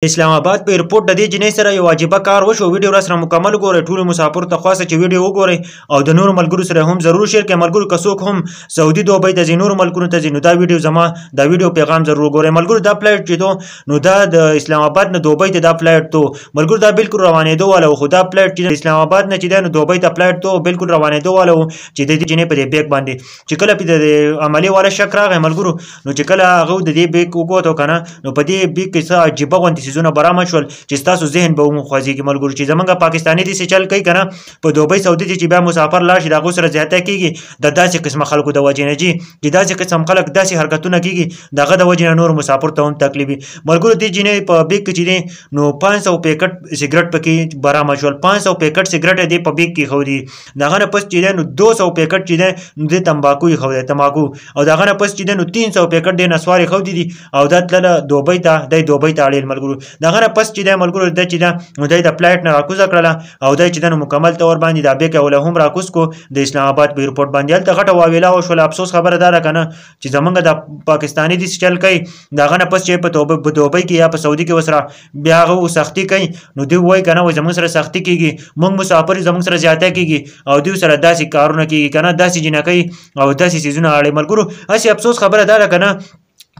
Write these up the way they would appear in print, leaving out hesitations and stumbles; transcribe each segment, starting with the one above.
اسلام آباد په ایرپورټ د دې جنۍ سره یو عجیبه کار وشو. ویډیو را سره مکمل وګورئ. ټولو مسافرو ته خواست چې ویډیو وګورئ او د نورو ملګرو سره هم ضرور شیر کړئ. ملګرو که څوک هم سعودي دوبۍ ته ځي، نورو ملکونو ته ځي، نو دا ویډیو زما دا ویډیو پیغام ضرور وګورئ. ملګرو دا فلایټ چې دو نو دا د اسلام آباد نه دوبۍ ته دا فلایټ تو ملګرو دا بالکل روانېدو والا و، خو دا فلایټ چې اسلام آباد نه چې دی نو دوبۍ ته فلایټ تو بالکل روانېدو والا و چې د دې جنۍ په دې بیګ باندې چې کله پې د عملې والا شک راغی ملګرو، نو چې کله هغه د دې بیګ وکوتو که نه نو په دې بیګ کې څه عجیبه غوندې څیزونه برآمد شول چې ستاسو ذهن به هم خوځېږي. ملګرو چې زمونږ پاکستاني داسې چل کوي که نه په دوبۍ سعودي کې چې بیا مسافر لاړ شي د هغو سره زیاتی کېږي د داسې قسمه خلکو د وجې نه جي چې داسې قسم خلک داسې حرکتونه کېږي د هغه د وجې نه نور مسافر ته هم تکلیف وي. ملګرو دې جینۍ په بیګ کې چې دی نو 500 پیکټ سګرټ پکې برآمد شول. 500 پیکټ سګرټ یې دې په بیګ کې ایښودي. د هغه نه پس چې دی نو 200 پیکټ چې دی نو دې تمباکو ایښودی تمباکو، او د هغه نه پس چې دی نو 300 پیکټ دې نسوار ایښودي دي او دا تلله دوبۍ ته، دی دوبۍ ته اړیل. ملګرو د هغه نه پس چې دی ملګرو د چې ده نو دی د فلایټ نه راکوزه کړله او دی چې ده نو مکمل طور باندې دا بیک یې وله هم راکوز کو د اسلام آباد په ایرپورټ باندې. هلته غټه واویلا وشوله. افسوس خبره دا ده که نه چې زمونږ د پاکستاني داسې چل کوي د هغه نه پس چې په دوبۍ کې یا په سعودي کې ورسره بیا هغه سختي کوي نو دوی وایي که نه وایي زمونږ سره سختي کېږي، موږ مسافر یو، زمونږ سره زیاتی کېږي او دوی سره داسې کارونه کېږي که نه، داسې جینکۍ او داسې څیزونه اړي. ملګرو هسې افسوس خبره دا ده که نه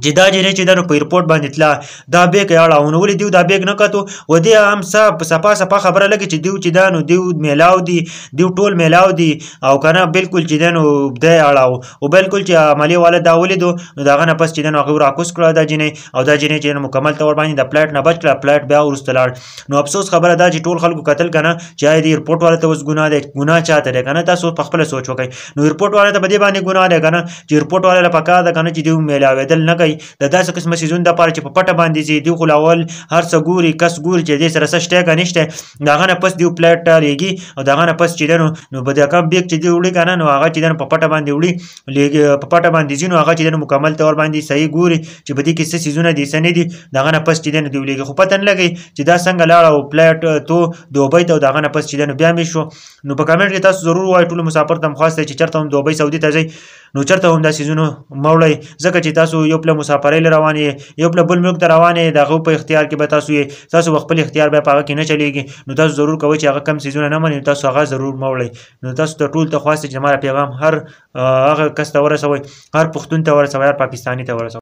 چې دا جینۍ چې ده نو په ایرپورټ باندې تله دا بیګ یې اړاوه، نو ولې دیو دا بیګ نه کتو؟ و دې هم صفا صفا خبره لګي چې دیو چې ده نو دیو میلاو دي، دیو ټول میلاو دي او که نه بالکل چې ده نو دی اړاوه او بالکل چې عملې والا دا ولیدو نو د هغه نه پس چې ده نو هغوی راکوز کړه دا جینۍ او دا جینۍ چې ده نو مکمل طور باندې د فلایټ نه بچ کړه، فلایټ بیا وروسته لاړ. نو افسوس خبره دا چې ټول خلکو کتل که نه چې آیا د ایرپورټ والا ته اوس ګناه دی، ګناه چاته دی که نه؟ تاسو په خپله سوچ وکړئ. نو ایرپورټ والا ته په دې باندې ګناه دی که نه چې ایرپورټ والا له پکار ده که نه چې دیو میلاوېدل نه کوي د داسې قسمه څیزونو دپاره چې په پټه باندې ځي. دیو خو له اول هر څه ګوري، کس ګوري چې دې سره څه شته که نشته، د هغه نه پس دیو فلایټ ته لېږي او د هغه نه پس چې دی نو په دې کوم بیګ چې دی وړي که نه نو هغه چې دی نو په پټه باندې وړي، لېږي په پټه باندې ځي، نو هغه چې دی نو مکمل طور باندې صحیح ګوري چې په دې کې څه څیزونه دي څه نه دي، د هغه نه پس چې دی نو دی ولېږي. خو پته نه لګوي چې دا څنګه لاړه او فلایټ تو دوبۍ ته او د هغه نه پس چې دی نو بیا مې شو. نو په کمنټ کې تاسو ضرور ووایئ. ټولو مسافر ته هم خواست دی چې چېرته هم دوبۍ سعودي ته ځئ نو چېرته هم دا څیزونو مه وړئ، ځکه چې تاسو یو پله مسافرۍ له روان یې، یو پله بل ملک ته روان یې، د هغو په اختیار کې به تاسو یې، تاسو به خپل اختیار بیا په هغه کې نه چلېږي. نو تاسو ضرور کوئ چې هغه کم څیزونه نه منئ نو تاسو هغه ضرور مه وړئ. نو تاسو ته ټول ته خواست دی چې زما پیغام هر هغه کس ته ورسوئ، هر پښتون ته ورسوئ، هر پاکستاني ته ورسوئ.